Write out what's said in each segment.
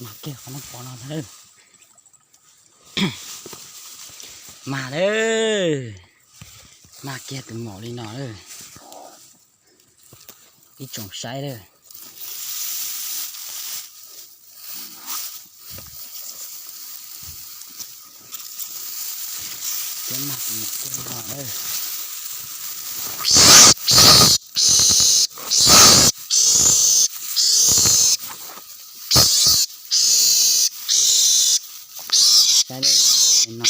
Mag kiag qhov no pom no ntag lawm. Mag lawm. Mag kiag tus maum li no lawm. Ib tsoom saib lawm. Cov mag tus maum kiag li no lawm. Saib lawm, no.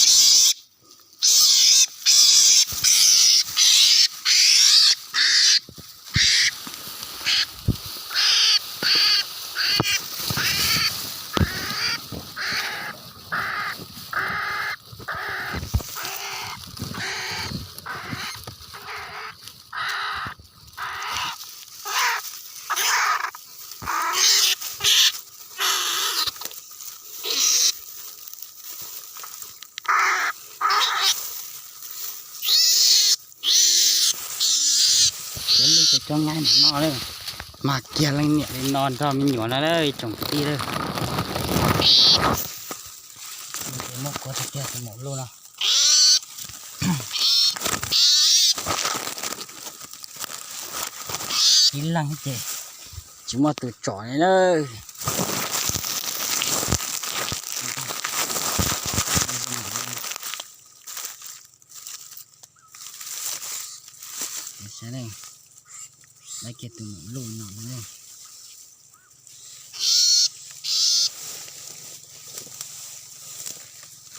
Cov lub cov coob nyab no lawm, mag kiag leej niam li no nrog me nyuam no lawm ib tsoom kwv tij lawm. Ces muab kuav tag kiag tus maum luj no. Ib leeg ces tsis muaj tus tsom li lawm. Saib, lawv kiag tus maum luj no na.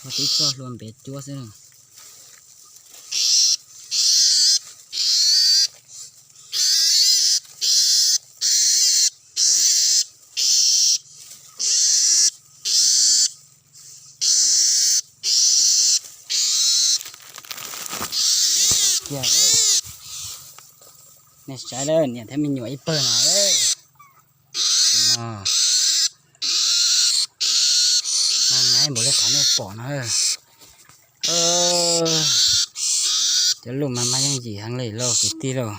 Ho twb txoj hlua ntev cuab xwb na. Kiag, nej saib lawm, niam thiab me nyuam ib pawg no. No, mag nyab npaum li qhov nej pom no. Cov luj mas mag yooj yim heev li lauj kwv tij lauj.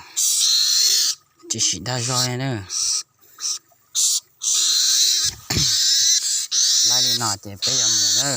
Tsis sim dag zog li na. Laib li no ces peb yuav mus na.